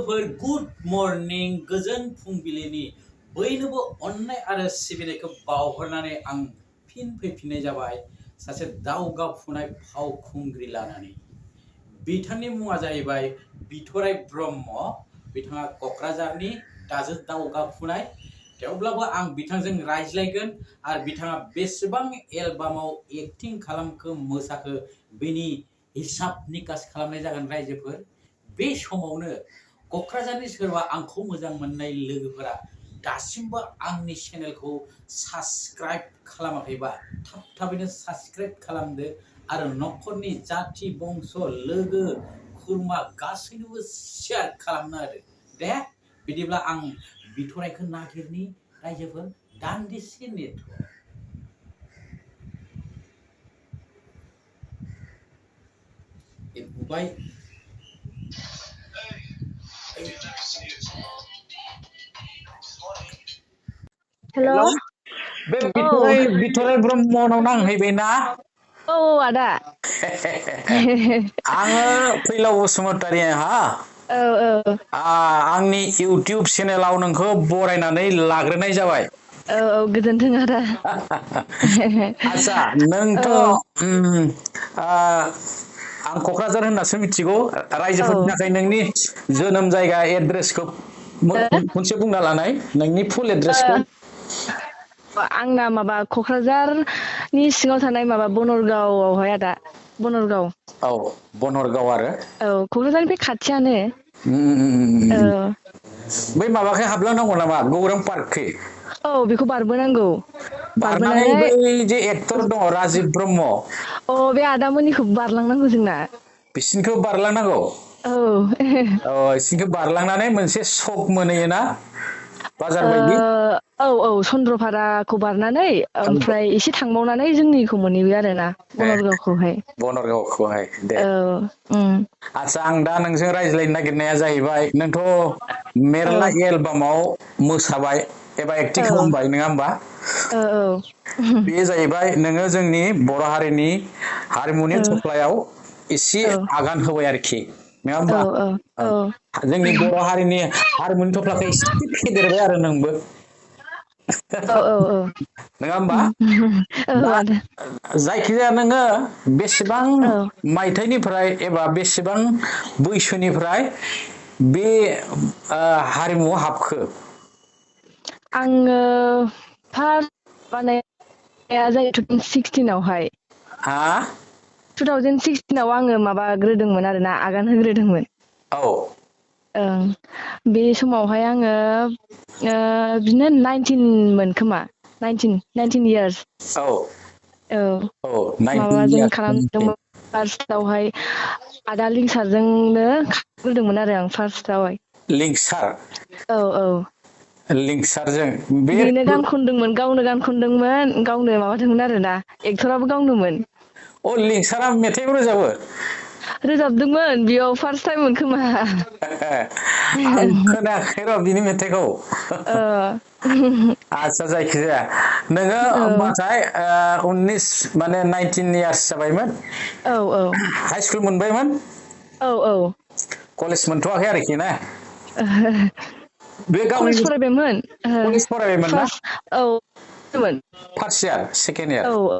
लोगोफोर good morning गोजोन फुंबिलिनि बयनोबो अननाय आरो सिबिनायखौ बावहरनानै आं फिन फैफिननाय जाबाय सासे दावगाफुनाय फावखुंग्रि लानानै। बिथांनि मुङा जाहैबाय बिथराय ब्रह्म। बिथाङा क'क्राझारनि दासो दावगाफुनाय। थेवब्लाबो आं बिथांजों रायज्लायगोन आरो बिथाङा बेसेबां एलबामाव एक्टिं खालामखो मोसाखो बेनि हिसाब निकास खालामनाय जागोन रायजोफोर। बे समावनो क'क्राझारनि सोरबा आंखौ मोजां मोननाय लोगोफोरा दासिमबो आंनि चेनेलखौ साबस्क्राइब खालामाखैबा थाबैनो साबस्क्राइब खालामदो आरो न'खरनि जाथि बंस लोगो खुरमा गासैनोबो शेयार खालामना होदो दे। बिदिब्ला आं बिथरायखौ नागिरनि रायजोफोर दान्दिसे नेथ'। बुबाय हेल' बे औ बिथराय ब्रह्मनाव नांहैबायना? औ आदा आङो फैलाव बसुमतारी हा। औ औ आंनि इउटुब चेनेलाव नोंखौ बरायनानै लाग्रोनाय जाबाय। औ औ गोजोन्थों आदा। आच्छा नोंथ' औ आं क'क्राझार होननासो मिथिगौ औ रायजोफोरनि थाखाय नोंनि जोनोम जायगा एड्रेसखौ खनसे बुंना लानाय नोंनि फुल एड्रेसखौ। आंना माबा क'क्राझारनि सिङाव थानाय माबा बनरगावआवहाय आदा बनरगाव। औ बनरगाव आरो औ क'क्राझारनिफ्राय खाथियानो। औ बै माबाखै हाबलांनांगौ नामा गौरां पार्कखै? औ बेखौ बारबोनांगौ। बारनानै बारबोनानै बै जे एक्टर दङ राजिब ब्रह्म अ बे आदामोननिखौ बारलांनांगौ जोंना। बिसिनिखौ बारलांनांगौ? औ इसिनिखौ बारलांनानै मोनसे सक मोनहैयोना बाजार बायदि? औ औ चन्द्रपाराखौ बारनानै ओमफ्राय एसे थांबावनानै जोंनिखौ मोनहैबाय आरो ना बनरगावखौहाय। बनरगावखौहाय दे। औ आच्छा आं दा नोंजों रायज्लायनो नागिरनाया जाहैबाय नोंथ' औ मेरला एलबामाव मोसाबाय एबा एक्टिं खालामबाय नङा होमबा? औ बे जाहैबाय नोङो जोंनि बर' हारिनि हारिमुनि थफ्लायाव एसे आगान होबाय आरोखि नङा औ होमबा? औ जोंनि बर' हारिनि हारिमुनि थफ्लाखौ एसे फेदेरबाय आरो नोंबो। औ औ नङा होमबा? दा आदा जायखिजाया नोङो बेसेबां औ मायथाइनिफ्राय एबा बेसेबां बैसोनिफ्राय बे हारिमुआव हाबखो? आङो फार्स्ट बानायनाया जायो 2016आवहाय। हा? 2016आव आङो माबाग्रोदोंमोन आरोना आगान होग्रोदोंमोन। औ ओं बे समावहाय आङो बिदिनो 19मोन खोमा 19 इयार्स। औ औ नाइनटिन माबाजों इयार्स खालामदोंमोन फार्स्टआवहाय आदा लिंसारजोंनो खालामग्रोदोंमोन आरो आं फार्स्टआवहाय। लिंसार औ औ लिंसारजों बे बेनो गान खनदोंमोन गावनो गान खनदोंमोन गावनो माबादोंमोन आरो ना एक्टराबो गावनोमोन। अ लिंसारा मेथाइबो रोजाबो? रोजाबदोंमोन बेयाव फार्स्ट टाइममोन खोमा। आं खोनायाखै र' बिनि मेथाइखौ। ओ आदसा जायखिजाया नोङो औ होमबाथाय 19 माने 19 इयार्स जाबायमोन? औ औ हाइ स्कुल मोनबायमोन? औ औ कलेज मोनथ'वाखै आरोखि ना? ओहो बे कलेज गावनि फरायबायमोन कलेज फरायबायमोन ना फार्स्ट औ फार्स्ट इयार सेकेण्ड इयार औ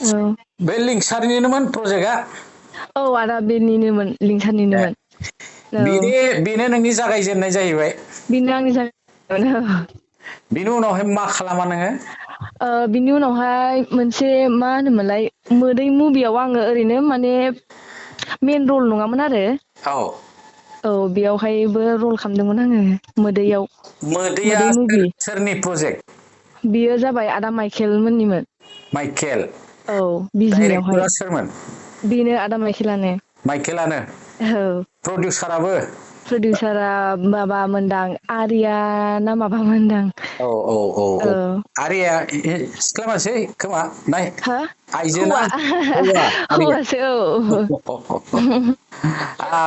औ बे लिंसारनिनोमोन प्रजेक्टआ? औ आदा बेनिनोमोन लिंसारनिनोमोन औ बेनो नोंनि जागायजेननाय जाहैबाय? बिनो आंनि जागायजेननायमोन। बिनि उनावहाय मा खालामा नोङो? बिनि उनावहाय मोनसे मा होनोमोनलाय मोदै मुभियाव आङो ओरैनो माने मेन रल नङामोन आरो। औ औ बेयावहायबो रल खालामदोंमोन आङो मोदैयाव। मोदैया मोदै मुभि सोरनि प्रजेक्ट? बियो जाबाय आदा माइकेल मोननिमोन। माइकेल औ बिजनियावहाय डाइरेक्टरा सोरमोन बेनो आदा माइखेलानो। माइकेलानो प्रडिउसाराबो? प्रडिउसारा माबा मोनदां आरिया ना माबा मोनदां। औ औ औ औ आरिया सिख्ला मानसि खोमा नाय हो आइजोना हौवा हौवा आरिया हौवासो औ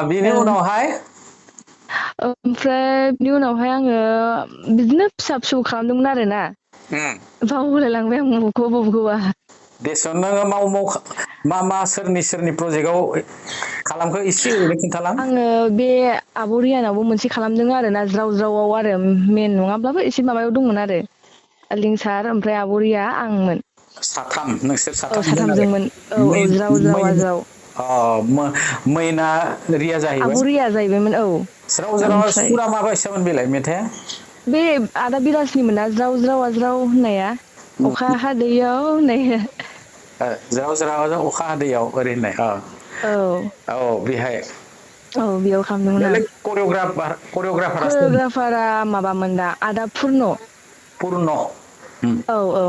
बिनि उनावहाय ओमफ्राय बिनि उनावहाय आङो बिदिनो फिसा फिसौ खालामदोंमोन आरोना। उम बावलाय लांबाय आं बबेखौबा बबेखौबा। देसन नोङो माव मा सोरनि प्रजेक्टआव खालामखो एसे ओरैनो खिन्थालां। आङो बे आब' रियानावबो मोनसे खालामदों आरो ना ज्राव ज्रावआव आरो मेन नङाब्लाबो एसे माबायाव दंमोन आरो लिंसार ओमफ्राय आब' रिया आंमोन। साथाम नोंसोर औ साथामजों आरो साथामजोंमोन औ ज्राव ज्रावा ज्राव मैना रिया आब' जाहैबाय। रिया जाहैबायमोन औ ज्राव ज्रावा ओमफ्राय सुरा माबायसामोन बेलाय मेथाइआ? बे आदा बिराजनिमोन ना ज्राव ज्रावा ज्राव होननाया अखा हादैयाव होननाया। ज्राव ज्रावा अखा हादैयाव ओरै होननाय औ औ बेहाय औ बेयाव खालामदोंमोन आं। बेलाय करिय'ग्राफारा सोर? करिय'ग्राफारा माबामोन दा आदा पुर्न। पुर्न औ औ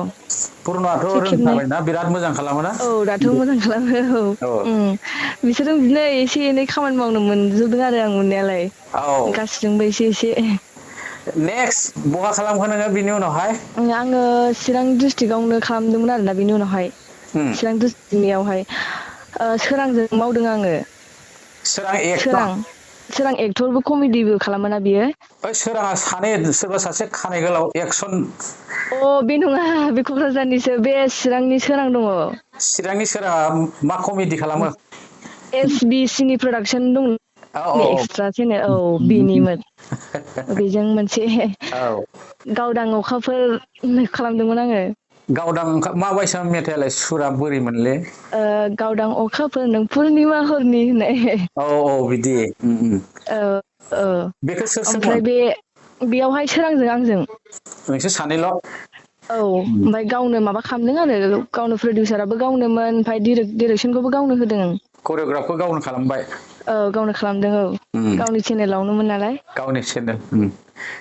पुर्नआथ' एसे खेबनै रोंथारायना बिराद मोजां खालामोना। औ दाथ' मोजां खालामो औ बिसोरजों बिदिनो एसे एनै खामानि मावनो मोनजोबदों आरो आं मोननायालाय औ गासैजोंबो एसे एसे। नेक्स्ट बहा खालामखो नोङो बिनि उनावहाय? आङो चिरां डिस्ट्रिक्टआवनो खालामदोंमोन आरोना बेनि उनावहाय उम चिरां डिस्ट्रिक्टनियावहाय सोरांजों मावदों आङो। सोरां एक्टर सोरां एक्टरबो कमेडिबो खालामोना बियो। ओइ सोराङा सानै सोरबा सासे खानाय गोलाव एक्सन अ बे नङा बे क'क्राझारनिसो बे चिरांनि सोरां दङ। चिरांनि सोराङा मा कमेडि खालामो? एस बि सिनि प्रडाक्सन दं औ औ एक्सट्रा चेनेल औ बेनिमोन। बेजों मोनसे औ गावदां अखाफोर खालामदोंमोन आङो। गावदां माबायसा मेथाइलाय सुरा बोरैमोनलै? गावदां अखाफोर नों पुर्निमा हरनि होननाय। औ बिदि औ औ बेखौ सोर सोरमोन ओमफ्राय बेयावहाय सोरांजों आंजों। नोंसोर सानैल'? औ ओमफ्राय गावनो माबा खालामदों आरो गावनो प्रडिउसाराबो गावनोमोन ओमफ्राय डिरेक्सनखौबो गावनो होदों। करिय'ग्राफखौ गावनो खालामबाय। औ गावनो खालामदों औ गावनि चेनेलावनोमोन नालाय। गावनि चेनेल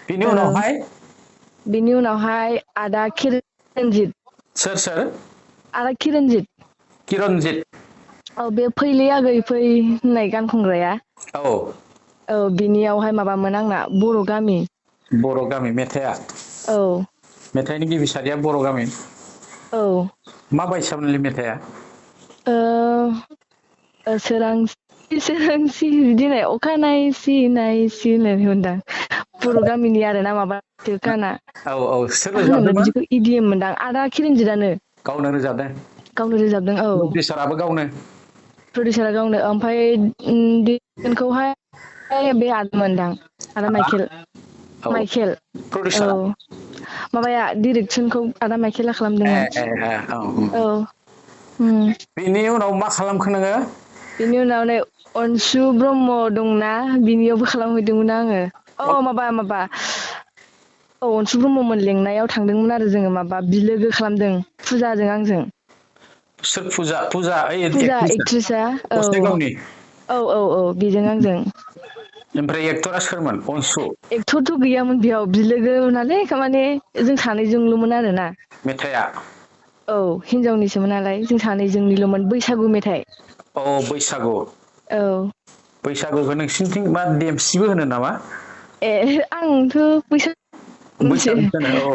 बिनि औ उनावहाय बिनि उनावहाय आदा खिरन्जित। सोर? आदा किरन्जित। किरन्जित। औ बे फैलै आगै फै होननाय गान खनग्राया। औ औ बिनियावहाय माबामोन आंना बर' गामि। बर' गामि मेथाइआ औ मेथाइनि गिबि सारिया बर' गामि। औ मा बायसामोनलै मेथाइआ? सोरांसि सोरांसि बिदि होननाय अखा नायसि नायसि होननाय मोनदां। बर' गामिनि आरो ना माबा गाना औ सोर मा होनोमोनलाय रोजाबदोंमोन बिदिखौ इडिएम मोनदां आदा खिरन्जितानो। गावनो रोजाबदों गावनो रोजाबदों औ। प्रडिउसाराबो गावनो। प्रडिउसारा गावनो ओमफ्राय बे आदा मोनदां आदा औ माइकेल औ। प्रडिउसारा माबाया डिरेक्सनखौ आदा माइखेला ए खालामदोंमोन औ। बेनि उनाव मा खालामखो नोङो? बिनि उनाव नै अनसु ब्रह्म दंना बिनियावबो खालामहैदोंमोन आङो। माबा औ अनसु ब्रह्ममोन लेंनायाव थांदोंमोन आरो जोङो माबा बिलोगो खालामदों फुजाजों आंजों। सोर फुजा ओइ फुजा एक्ट्रिसा एक्ट्रिसा औ गसाइगावनि औ बेजों आंजों। ओमफ्राय एक्टरा सोरमोन अनसु? एक्टरथ' गैयामोन बेयाव बिलोगो नालाय माने जों सानैजोंल'मोन आरो ना। मेथाइआ औ हिनजावनिसोमोन नालाय जों सानैजोंनिल'मोन बैसागु मेथाइ। औ बैसागु औ बैसागुखौ नोंसिनिथिं मा देमसिबो होनो नामा? आंथ' मिथियो बैसागुखौ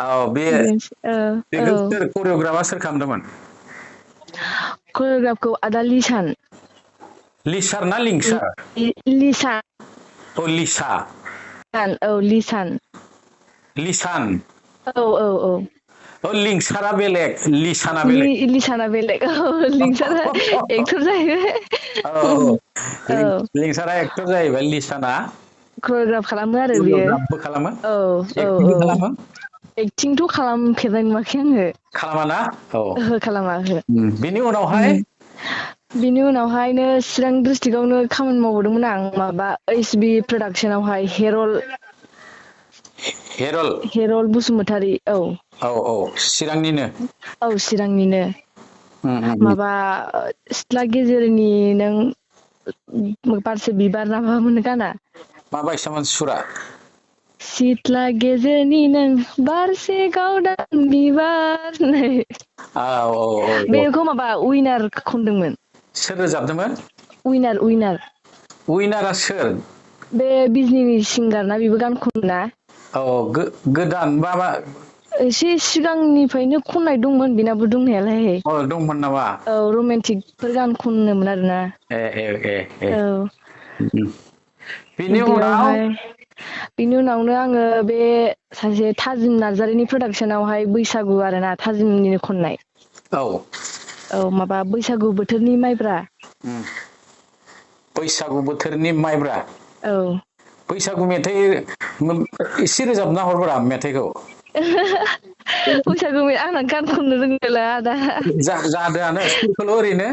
औ बेखौ औ सोर करिय'ग्राफा सोर खालामदोंमोन? करिय'ग्राफखौ आदा लिसान। लिसार ना लिंसार? लिसान अ लिसा औ लिसान। लिसान औ लिंसारा बेलेग लिसाना बेलेग लिसाना बेलेग औ लिंसारा एक्टर जाहैबाय। औ औ लिंसारा एक्टर जाहैबाय लिसाना करिय'ग्राफ खालामो आरो बियो करिय'ग्राफबो खालामो औ एक्टिंबो खालामो एक्टिंथ' खालामफेरनाय नुवाखै आङो। खालामाना औ खालामा ओहो बिनि उनावहाय बिनि उनावहायनो चिरां डिस्ट्रिक्टआवनो खामानि मावबावदोंमोन आं माबा ओइस बि प्रडाक्सनावहाय हेरल हेरल हेरल बसुमतारी औ औ चिरांनिनो औ चिरांनिनो उम माबा सिथ्ला गेजेरनि नों बारसे बिबार ना मा मोन गाना मा बायसामोन सुरा सिथ्ला गेजेरनि नों बारसे गावदां बिबार होननाय औ बेखौ माबा उइनार खनदोंमोन। सोर रोजाबदोंमोन? उइनार उइनारा सोर? बे बिजनिनि सिंगार ना बेबो गान खनो ना। औ गोदान माबा एसे सिगांनिफ्रायनो खननाय दंमोन बेनाबो दंनायालाय दंमोन नामा औ रमेन्टिकफोर गान खनोमोन आरोना ए औ बिनि उनाव बेयावहाय बिनि उनावनो आङो बे सासे थाजिम नार्जारिनि प्रडाक्सनावहाय बैसागु आरोना थाजिमनिनो खननाय औ औ माबा बैसागु बोथोरनि माइब्रा। बैसागु बोथोरनि माइब्रा। औ बैसागु मेथाइ एसे रोजाबना हरब्रा मेथाइखौ। बैसागु आंना गान खननो रोंलाय आदा। जादोआनो सुरखौल' ओरैनो।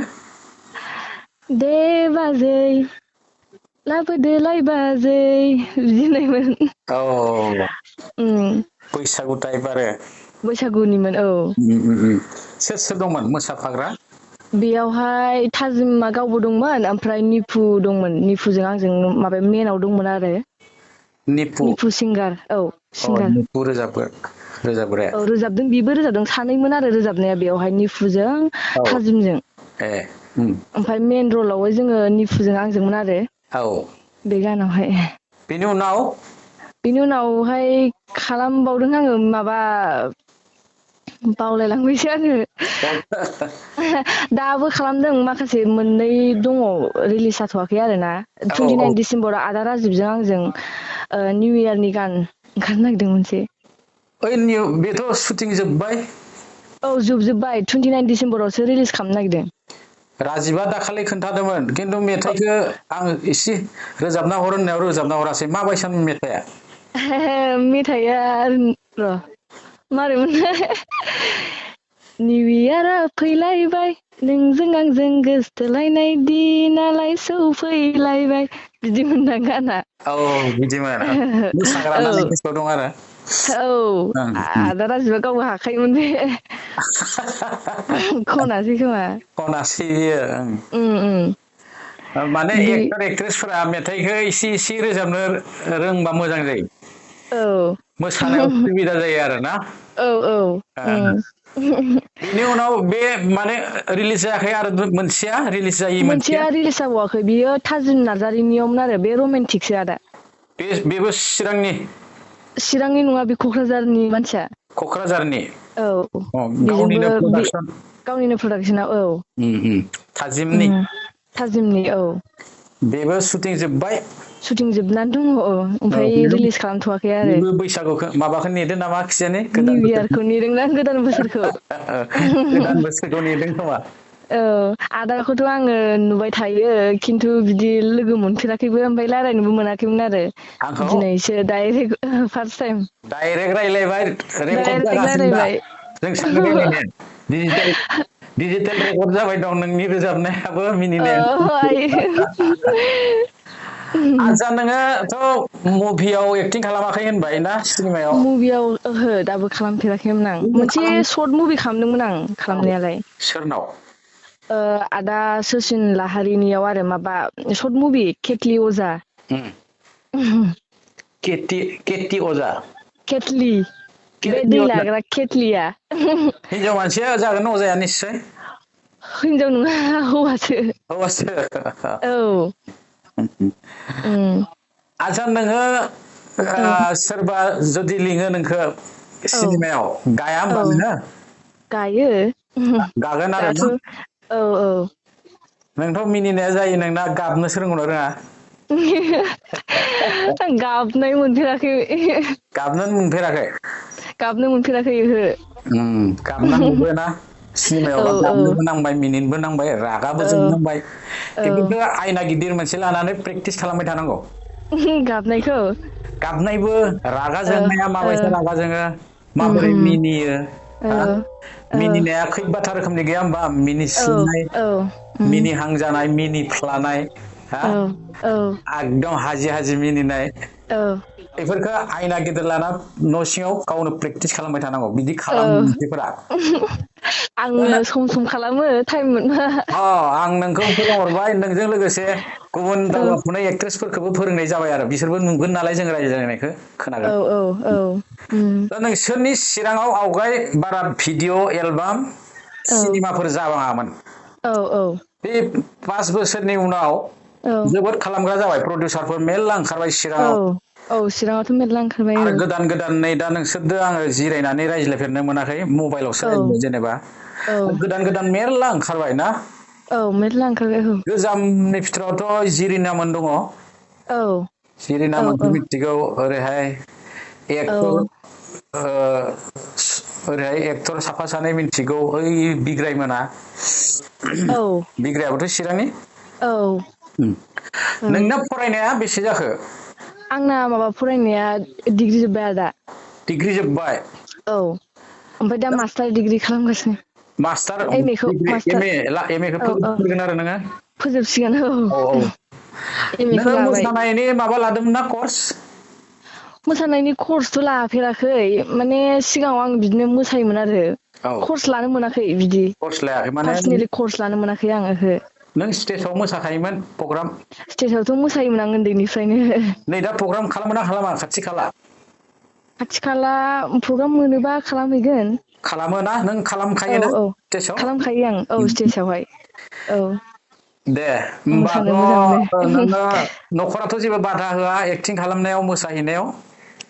दे बाजै लाबोदोलाय बाजै बिदि होननायमोन। औ उम बैसागु टाइप आरो। बैसागुनिमोन औ। सोर सोर दंमोन मोसाफाग्रा? बेयावहाय थाजिमा गावबो दंमोन ओमफ्राय निफु दंमोन निफुजों आंजों माबायाव मेनाव दंमोन आरो। निफु सिंगार औ अ सिंगार। निपु रोजाबग्राया औ रोजाबदों बिबो रोजाबदों सानैमोन आरो रोजाबनाया बेवहाय निफुजों औ थाजिमजों। ए उम ओमफ्राय मेन रलावहाय जोङो निफुजों आंजोंमोन आरो। औ बे गानावहाय। बेनि उनाव बिनि उनावहाय खालामबावदों आङो माबा बावलायलांबायसो आङो। दाबो खालामदों माखासे मोननै दङ रिलिस जाथ'वाखै आरो ना। औ औ 29 डिसेम्बराव आदा राजिबजों आंजों निउ इयारनि गान ओंखारनो नागिरदों मोनसे। ओइ बेथ' सुटिं जोब्बाय? औ जोबजोब्बाय 29 डिसेम्बरावसो रिलिस खालामनो नागिरदों। राजिबा दाखालि खोन्थादोंमोन खिन्थु मेथाइखौ आं एसे रोजाबना हर होननायाव रोजाबना हरासै मा बायसानि मेथाइआ? मेथाइआ र' मारैमोनलाय निउ इयारा फैलायबाय नोंजों आंजों गोसथोलायनाय दिनालाय सौफैलायबाय बिदिमोनदां गाना। औ बिदिमोन मोसाग्रा औ नालाय गोसोआव दं आरो। औ ओं आदा राजिबा गावबो हाखायोमोन बे। खनासै खोमा। खनासै बियो उम माने बे एक्टर एक्ट्रेसफोरा मेथाइखौ इसे इसे रोजाबनो रोंबा मोजां जायो। औ मोसानायाव सुबिदा जायो आरो ना। औ औ बेनि उनाव बे माने रिलिज जायाखै आरो मोनसेया रिलिज जायि मोनसेया? रिलिस जाबावाखै बियो थाजिम नार्जारिनियावमोन आरो बे रमेन्टिकसो आदा। बेबो चिरांनि? चिरांनि नङा बे क'क्राझारनि मानसिया। क'क्राझारनि औ बेजोंबो गावनिनो प्रडाक्सन गावनिनो प्रडाक्सनाव औ। थाजिमनि थाजिमनि औ। बेबो सुटिं जोब्बाय? सुटिं जोबनानै दङ औ ओमफ्राय रिलिस खालामथ'वाखै आरो। बेबो बैसागुखौ माबाखौ नेदों नामा खिजानि निउ गोदान बोसोरखौ इयारखौ नेदोंना गोदान बोसोरखौ गोदान बोसोरखौ नेदों खोमा। औ आदाखौथ' आङो नुबाय थायो खिन्थु बिदि लोगो मोनफेराखैबो ओमफ्राय रायज्लायनोबो मोनाखैमोन आरो आंखौ दिनैसो डाइरेक्ट फार्स्ट टाइम। डाइरेक्ट रायज्लायबाय रेकर्ड डाइरेक्ट जागासिनो दा रायलायबाय जों सानैजों रायज्लायनाया डिजिटेल रेकर्ड जाबाय दं नोंनि रोजाबनायाबो मिनिनायाबो। आदसा नोङोथ' मुभियाव एक्टिं खालामाखै होनबाय ना सिनेमायाव? मुभियाव ओहो दाबो खालामफेराखैमोन आं मोनसे खालाम सर्ट मुभि खालामदोंमोन आं खालामनायालाय। सोरनाव? आदा सचिन लाहारिनियाव आरो माबा सर्ट मुभि केटलि अजा। केटि अजा? केटलि बे केटलि दै अजा लाग्रा केटलिया। हिनजाव मानसिया जागोन अजाया निस्सय? हिनजाव नङा हौवासो। हौवासो? औ आदसा नोङो औ सोरबा जुदि लिङो नोंखो औ सिनेमायाव गाया औ होमबा नोङो? गायो गागोन आरो दाथ' ना औ औ। नोंथ' मिनिनाया जायो नोंना गाबनोसो रोंगौना रोङा? गाबनाय मोनफेराखै। गाबनोनो मोनफेराखै? गाबनो मोनफेराखै ओहो। गाबनांगौबो ना औ सिनेमायावबा औ गाबनोबो नांबाय मिनिनोबो नांबाय रागाबो औ जोंनो नांबाय औ बेफोरखौ आयना गिदिर मोनसे लानानै प्रेक्टिस खालामबाय थानांगौ। गाबनायखौ? गाबनायबो रागा ओ जोंनाया ओ माबायसा रागा जोङो उम माबोरै उम मिनियो औ हा औ मिनिनाया खैबाथा रोखोमनि गैया होमबा औ मिनिस्लुनाय औ उम मिनिहांजानाय मिनिफ्लानाय हा औ औ एकदम हाजि हाजि मिनिनाय औ बेफोरखौ आयना गिदिर लाना न' सिङाव गावनो प्रेक्टिस खालामबाय थानांगौ बिदि औ खालामो मानसिफोरा आङो सम सम खालामो टाइम मोनबा। आं नोंखौ फोरोंहरबाय नोंजों लोगोसे गुबुन औ दावगाफुनाय एक्ट्रेसफोरखौबो फोरोंनाय जाबाय आरो बिसोरबो नुगोन नालाय जों रायज्लायनायखौ खोनागोन। औ औ औ उम दा नोंसोरनि चिराङाव आवगाय बारा भिडिअ' एलबाम औ सिनेमाफोर जाबाङामोन। औ औ बे 5 बोसोरनि उनाव औ जोबोद खालामग्रा जाबाय प्रडिउसारफोर मेरला ओंखारबाय औ चिराङाव औ चिराङावथ' मेरला ओंखारबाय आरो गोदान गोदान नै दा नोंसोरदो आङो जिरायनानै रायज्लायफेरनो मोनाखै मबाइलावसो औ रायज्लायदों जेनेबा औ गोदान गोदान मेरला ओंखारबाय ना? औ मेरला ओंखारबाय औ। गोजामनि बिथोरावथ' जिरिनामोन दङ। औ सिरिना औ मोनखौ मिथिगौ ओरैहाय औ एक्टर ओरैहाय एक्टर साफा सानै मिथिगौ ओइ बिग्राय मोना औ बिग्रायाबोथ' चिरांनि औ नोंना फरायनाया बेसे जाखो आंना माबा फरायनाया डिग्रि जोब्बाय आदा डिग्रि जोब्बाय औ ओमफ्राय दा मास्टार डिग्रि खालामगासिनो मास्टार एम ए खौ डिग्रि मास्टार एम ए खौ औ औ फोजोबसिगोन आरो नोङो फोजोबसिगोन औ औ एम ए खौ नोङो लाबाय मोसानायनि माबा लादोंमोन ना कर्स मोसानायनि कर्सथ' लाफेराखै माने सिगाङाव आं बिदिनो मोसायोमोन आरो औ कर्स लानो मोनाखै बिदि कर्स लायाखै माने पार्सनेलि कर्स लानो मोनाखै आं ओहो नों स्टेजाव मोसाखायोमोन प्रग्राम स्टेजावथ' मोसायोमोन आं उन्दैनिफ्रायनो नै दा प्रग्राम खालामोना खालामा खाथि खाला खाथि खाला प्रग्राम मोनोबा खालामहैगोन खालामोना नों औ खालामखायोना औ स्टेजाव खालामखायो आं औ स्टेजावहाय औ दे मोसानो मोजां मोनो होमबाथ' नोङो न'खराथ' जेबो बादा होआ एक्टिं खालामनायाव मोसाहैनायाव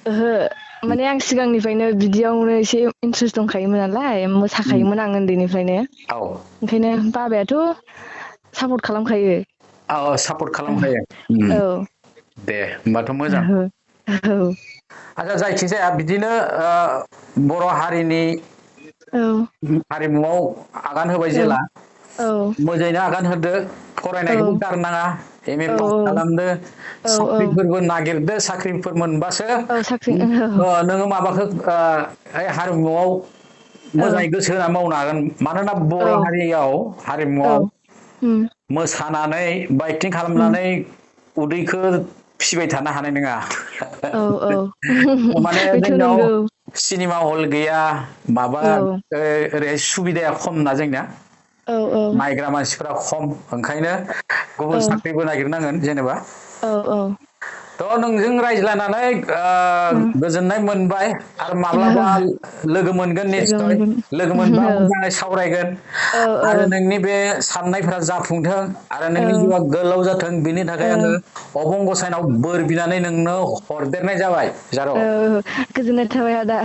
ओहो माने आं सिगांनिफ्रायनो बिदियावनो एसे इन्ट्रेस्ट दंखायोमोन नालाय मोसाखायोमोन आं उन्दैनिफ्रायनो औ ओंखायनो बाबायाथ' सापर्ट खालामखायो औ सापर्ट खालामखायो औ दे होमबाथ' मोजां औ आच्छा जायखिजाया बिदिनो बर' हारिनि औ हारिमुआव आगान होबाय औ जेला औ मोजाङैनो आगान होदो औ फरायनायखौबो गारनाङा एम ए औ पास खालामदो औ औ साख्रिफोरबो नागिरदो साख्रिफोर मोनबासो औ साख्रि औ नोङो माबाखौ हारिमुआव औ मोजाङै गोसो होना मावनो हागोन मानोना औ बर' हारियाव औ हारिमुआव उम मोसानानै बा एक्टिं उम खालामनानै उदैखौ फिसिबाय थानो हानाय नङा औ औ माने बेथ' जोंनाव नंगौ सिनेमा हल गैया माबा औ ओरैहाय सुबिदाया खमना जोंना औ औ नायग्रा मानसिफ्रा खम ओंखायनो गुबुन औ साख्रिबो नागिरनांगोन जेनेबा औ औ थ' नोंजों रायज्लायनानै उम गोजोननाय मोनबाय आरो माब्लाबा लोगो मोनगोन लोगो निस्सय मोनगोन लोगो मोनबा औ मोजाङै सावरायगोन औ औ आरो नोंनि बे साननायफ्रा जाफुंथों आरो नोंनि जिउआ गोलाव जाथों बिनि थाखाय आङो अबं गसायनाव बोर बिनानै नोंनो हरदेरनाय जाबाय जार' औ गोजोननाय थाबाय आदा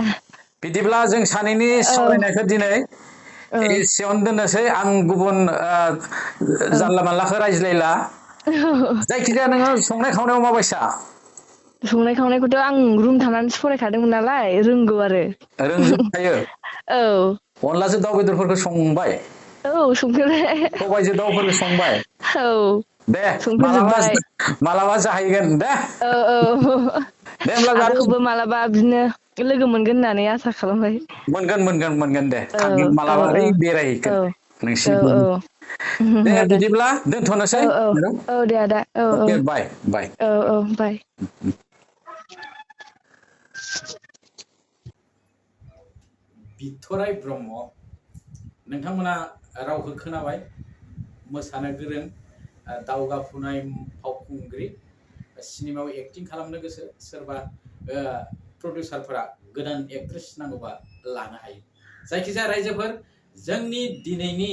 बिदिब्ला जों सानैनि औ सावरायनायखौ दिनै औ एसेयावनो दोननोसै आं गुबुन औ जानला मानलाखौ रायज्लायला जायखिजाया नोङो संनाय खावनायाव माबायसा संनाय खावनायखौथ' आं रुम थानानैसो फरायखादोंमोन नालाय रोंगौ आरो रोंजोबखायो औ अनलाजों दाउ बेदरफोरखौ संबाय औ संफेरबाय सबायजों दाउफोरखौ संबाय औ दे मालाबा संफेरजोब्बाय मालाबा जाहैगोन दे औ औ दे होमब्ला जाथों आदाखौबो मालाबा बिदिनो लोगो मोनगोन होननानै आसा खालामबाय मोनगोन दे औ थांगोन औ मालाबा ओरै औ बेरायहैगोन औ नोंसिनिथिं औ दे आदा बिदिब्ला दोनथ'नोसै औ औ औ दे आदा औ औ अके बाय बाय औ औ बाय बिथराय ब्रह्म नोंथांमोना रावखौ खोनाबाय मोसानो गोरों दावगाफुनाय फावखुंग्रि सिनेमायाव एक्टिं खालामनो गोसो सोरबा प्रडिउसारफोरा गोदान एक्ट्रेस नांगौबा लानो हायो जायखिजाया रायजोफोर जोंनि दिनैनि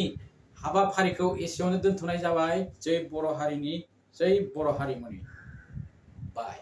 हाबाफारिखौ एसेयावनो दोनथ'नाय जाबाय जै बर' हारिनि जै बर' हारिमुनि बाय